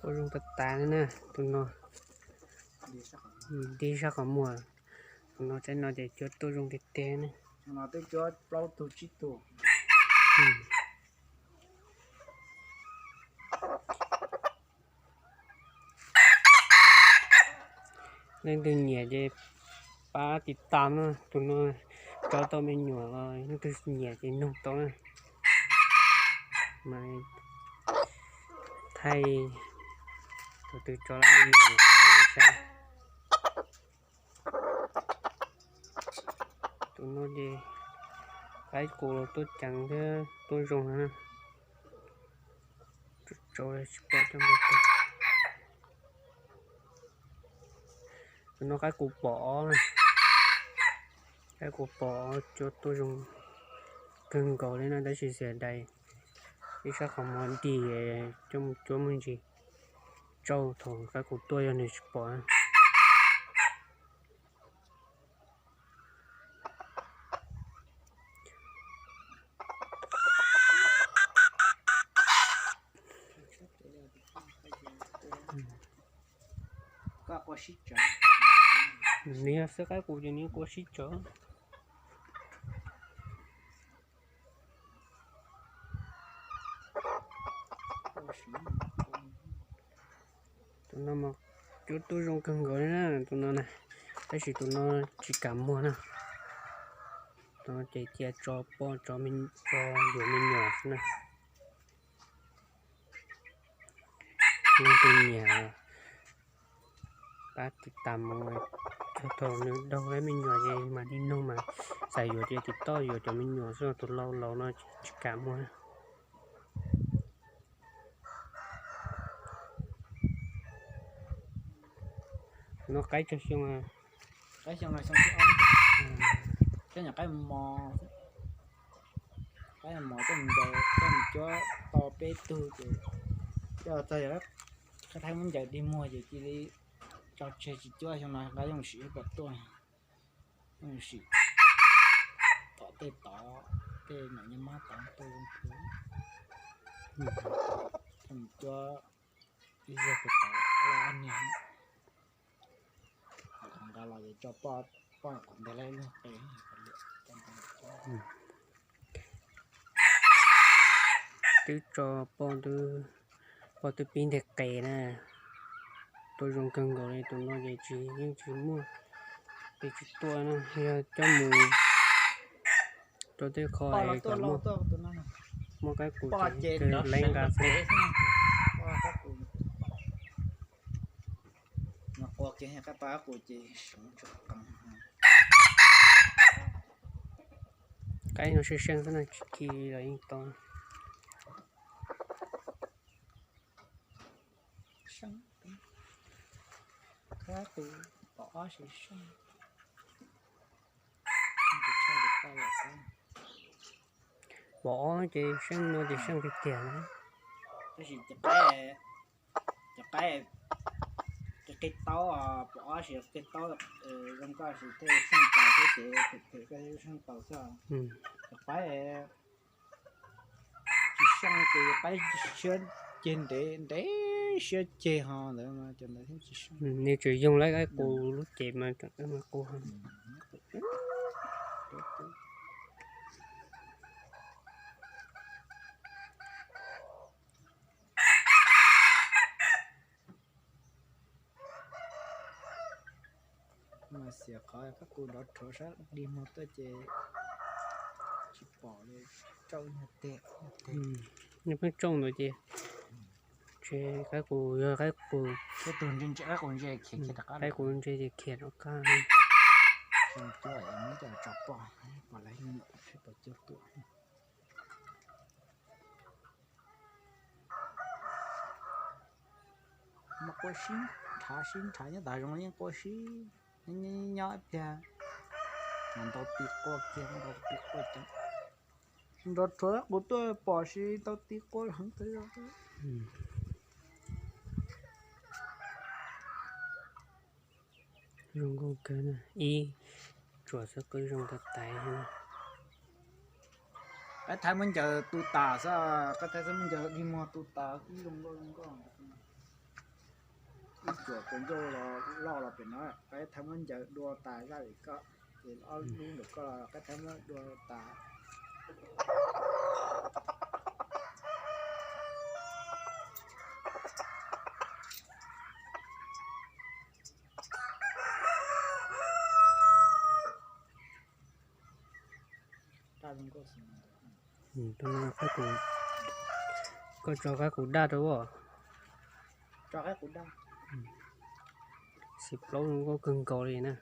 Tuaj zoo tas tas li na, tus no. Dig sab qhov muag, tus no tsaib no ces cuab tuaj zoo tiag tiag ne. Leej twg nyiam ces pab tiv tam na, tus no tso tau me nyuam los leej twg nyiam ces nug tau na. Mas thaij tus twg tso lawm me nyuam saib. Tus no ces qaib qus los tuaj ceev thiab tuaj zoo na. Tsis pom coj npawg tag. Tus no qaib qus pom ob na. Qaib qus pom ob cuab tuaj zoo kawg nkaus li na, tab sis xiam dais ib sab qhov muag dig coj mus cuab me ntsis tsauj thaum qaib qus tuaj yog nws tsis pom na. Nws yog xwb qaib qus ces nws quaj sib tsawv. Tus no mas cuab tuaj zoo kawg nkaus li na, tus no na, tab sis tus no tsis kam muag na. Tus no ces cia tso poj tso yuav me nyuam xwb na. Leej twg nyiam pab tiv tam mus, txog thaum nws daug lawm me nyuam ces mam li nug mas xav yuav ces tiv toj yuav cov me nyuam xwb, tus laus laus no tsis kam muag. No qaib tsawg xyoo? Qaib xyoo no xyoo thib ob. Cov nyuam qaib mos, qaib mos coj mus ncaws, coj mus cuab tau peb tug ces coj txog yog qab thaib muab ncaws dig muag ces cia li tso tseg tsis cuab. Xyoo no nqa yooj sim pom tuaj, yooj sim tom tej tod, tej nom nyob mab tod tuaj zoo kawg. Coj mus cuab ib zag puas tau ob niag. Qhov nqa los ces tso poj, poj qhov ntawd lawm lub qe. Twb tso poj, poj twb pib nteg qe na. Tuaj zoo kawg nkaus li, tus no ces tsis, yeej tsis muaj, ces tsis tuaj na, yog coj mus rau tej qho es muaj qaib qus ces laiv nqa xwb. Qaib no seej seej xwb na, tsis khi los yeej tau. Pom ob ces seej no ces seej tiag tiag na. Tab sis cov qaib, cov qaib taub, pom ob sis qaib taub zoo nkauj sis tej seej tau thiab ces phem phem koj seej tau xwb. Cov qaib tsis seej ces qaib siab ceg ntev ntev, siab ceg ho ntawd mas cov ntawd thiab tsis seej. Nws tseem yoog lawm qaib qus lub cev mas qus. Mas xiam qhov qaib qus nrov rhuav sab dig muag tuaj ces tsis pom li, tsauj nyuag teg. Nws pheej tsauj ntawd ces tsis, qaib qus yog qaib qus, qaib qus ntse ces khiav rov qab. Mas quaj sib nrhav sib nrhav nyob tas zoov yeej quaj sib, nyob ib pliag mas ntaus ti quaj kiag, ntaus ti quaj ceev. Nrov rhuav qaib qus tuaj pom sis ntaus ti quaj heev tas zog. Zoo nkauj kawg, ib tsuam xwb qwb zoo tas tais. Qaib thaib muab ncaws tu tas xwb, qaib thaib xwb muab ncaws dig muag tu tas, ib zoo nkauj zoo nkauj. Tsuam tus ncauj los loj los pem no, qaib thawb muab ncaws dua tas zaj li koj, ces ob lub ntawm koj los qaib thawb muab dua tas. Koj tso qaib qus daj rau as. Xim plaub zoo nkauj kawg nkaus li na.